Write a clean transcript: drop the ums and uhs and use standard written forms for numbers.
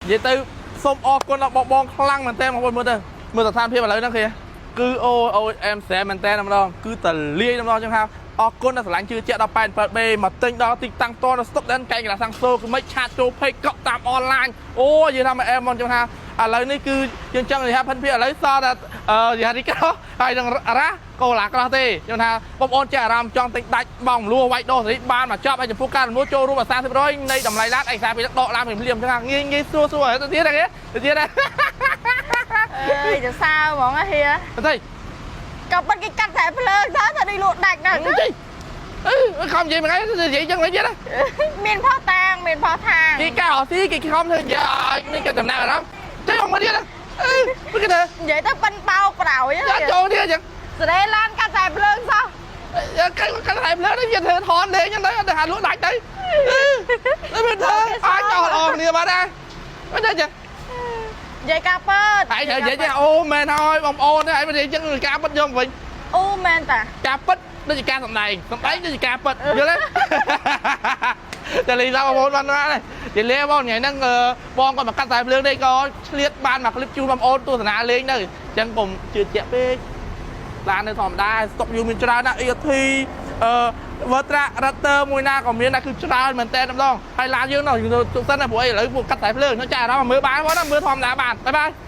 និយាយទៅសូមអរគុណដល់បងបងខ្លាំងមែនតើបងប្អូនមើលទៅមើលស្ថានភាពឥឡូវហ្នឹងគេគឺអូអូអែមស្រែមែនតើម្ដងគឺតលាយម្ដងចឹងថាអរគុណដល់ស្រឡាញ់ជឿជាក់ដល់ 87B មកទិញដល់ទីតាំងតនៅស្តុកដែនកែងកណ្ដាលសាំងសូគឺមិន chat ចូល page កក់តាមអនឡាញអូនិយាយថាមកអែមមកចឹងថាឥឡូវនេះគឺយើងចង់និយាយថាផិនភាឥឡូវសល់តែអឺយហារីក្រោះហើយនឹងរ៉ាកូឡាក្រោះទេខ្ញុំថាបងប្អូនចេះអារម្មណ៍ចង់ទិញដាច់បងមលួវាយដោះសេរីបានមកចប់ហើយចំពោះការរំលោះចូលរួមអា30%នៃតម្លៃឡានឯកសារពីដកឡានភ្លាមៗចឹងថាងាយងាយស្រួលស្រួលហើយទៅទៀតហ្នឹងទៅទៀតណា អើយទៅសើហ្មងហ៎ហៀ ទៅ ក៏ប៉ិតគេកាត់តែភ្លើងទៅទៅនេះលក់ដាច់ណាស់ ទៅអឺខំនិយាយមួយថ្ងៃនិយាយចឹងវិញទៀតណា មានផុសតាងមានផុសតាង គេកោស៊ីគេខំធ្វើនិយាយនេះគេតំណាងអារម្មណ៍ចេះមកទៀតណាអឺគេទៅ និយាយទៅប៉ិនបោកប្រោយ យ៉ាចូលទៀតចឹង សេរីឡានកាត់តែភ្លើងសោះ កាត់តែភ្លើងនេះវាធ្វើថនលេងចឹងទៅទៅហាលក់ដាច់ទៅអឺមិនធ្វើអាចចោលអស់គ្នាបាត់ដែរមិនទេចឹង និយាយការពិត ឯងត្រូវនិយាយទេអូមែនហើយបងប្អូនឯងមិននិយាយចឹងការពិតយកវិញ អូមែនតា ការពិតដូចជាការសម្ដែងសម្ដែងដូចជាការពិតយល់ទេតែលីដល់បងប្អូនបានណានិយាយលេបងថ្ងៃហ្នឹងបងគាត់មកកាត់តែភ្លើងនេះក៏ឆ្លៀតបានមកคลิปជូនបងប្អូនទស្សនាលេងទៅអញ្ចឹងកុំជឿជាក់ពេកឡាននៅធម្មតាស្តុកយូរមានច្រើនណាស់ ET អឺ Vertra Raptor មួយណាក៏មានដែរគឺច្រើនមែនតើម្ដងហើយឡានយើងនោះយើងទុកសិនណាព្រោះអីឥឡូវពួកកាត់តែភ្លើងចាអារម្មណ៍មើលបានផងណាមើលធម្មតាបានបាយបាយ។